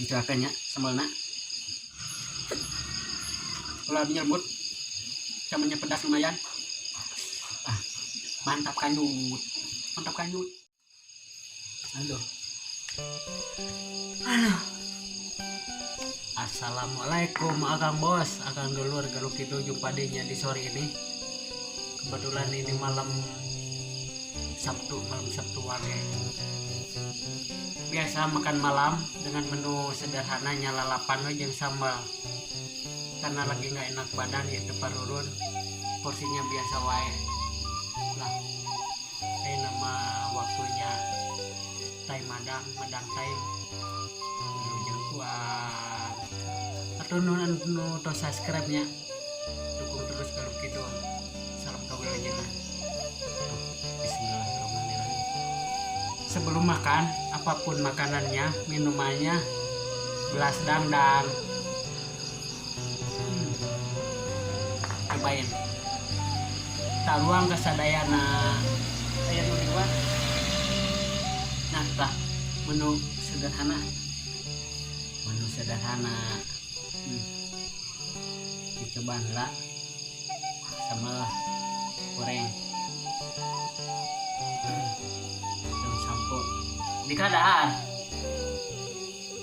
Dicuakeun nya sambalna. Ulah nyelbut. Sambalnya pedas lumayan. Ah, mantap kanyut. Mantap kanyut. Aduh. Aduh. Assalamualaikum Akang Bos, Akang Dulur, Galuh Kidul, jumpa deh di sore ini. Kebetulan ini malam Sabtu, malam Sabtu wage. Biasa makan malam dengan menu sederhananya lalapan we jeung sambal. Karena lagi nggak enak badan ya teu parurun, porsinya biasa wae. Lah, ini nama waktunya time madang, madang time. Wilujeng kuat. Atau nu nu tos subscribe nya, dukung terus Galuh Kidul. Salam kawilujengan. Bismillahirrahmanirrahim. Sebelum makan, apapun makanannya, minumannya, gelas dangdang. Cobain. Taruang kasadayana. Aya nu di luar. Nah, tah menu sederhana. Menu sederhana. Dicobaan lah sama goreng. Daun sampo. Dika dahar.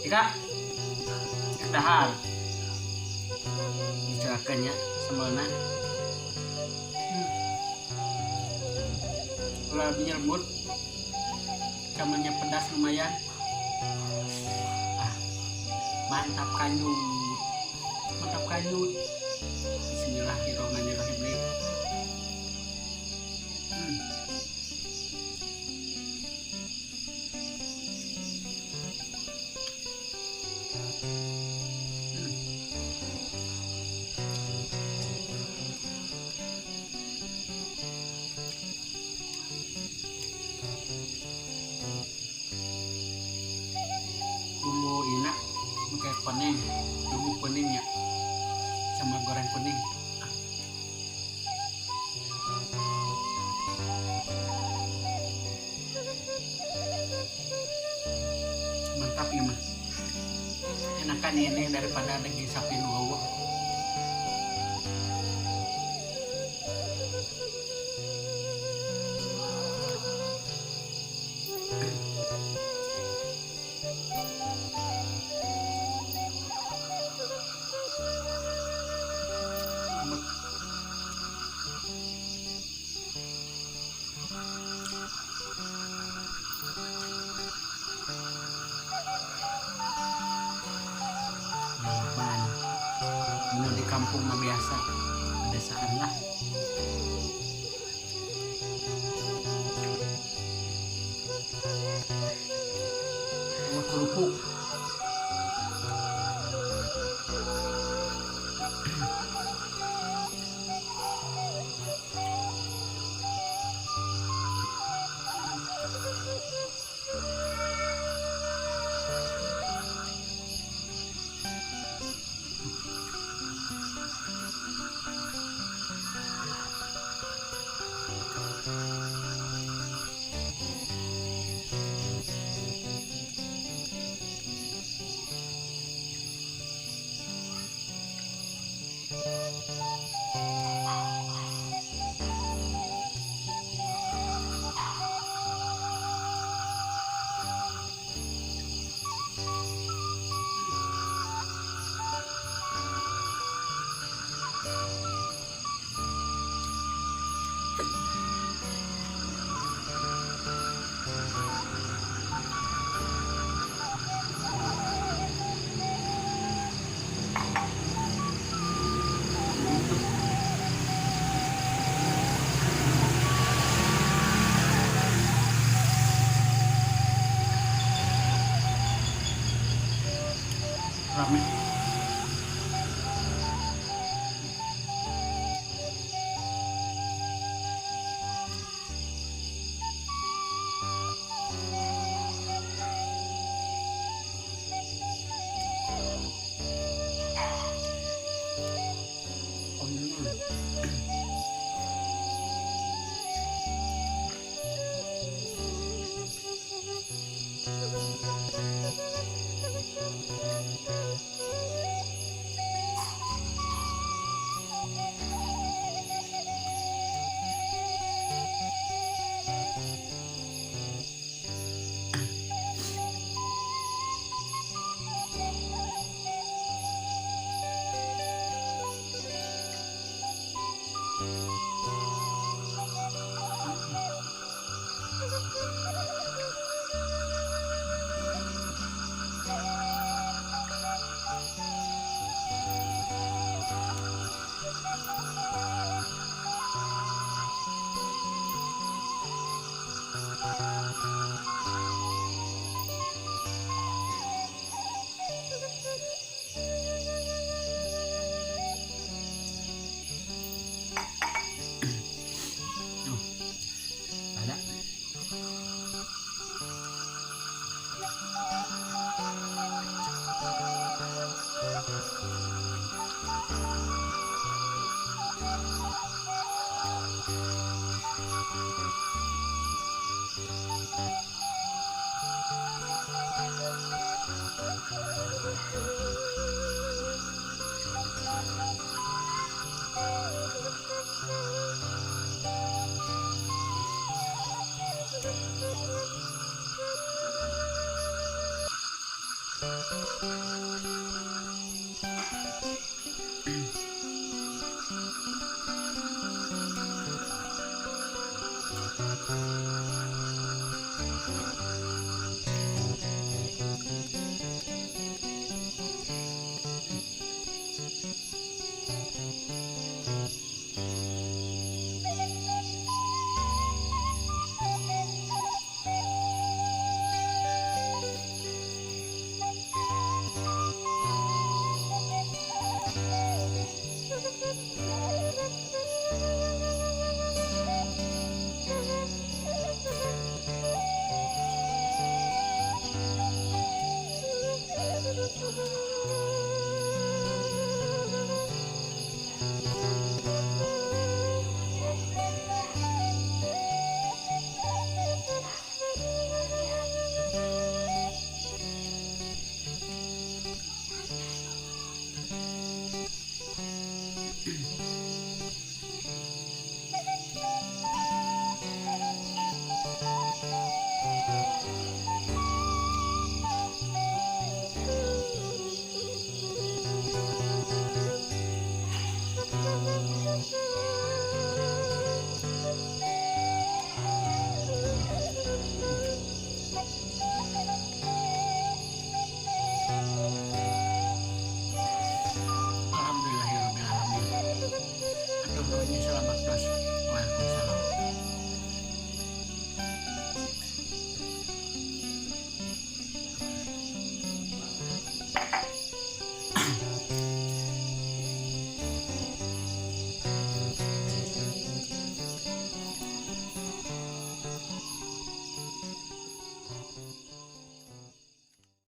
Dika. Dahar. Dicuakeun nya sambalna. Ulah nyelbut. Sambalnya pedas lumayan. Ah, mantap kanyut. Mantap kanyut. Bismillahirrahmanirrahim. Bumbu ina pakai kuning, bumbu kuningnya sama goreng kuning. Mantap ya mah. Enakan ini daripada daging sapi nu eueuh. Lalapan menu di kampung mah biasa, pedesaan lah. Sama kerupuk. Rame. Oh, ini. Alhamdulillahirobbilalamin. Hatur nuhun, selamat tos. Waalaikumsalam.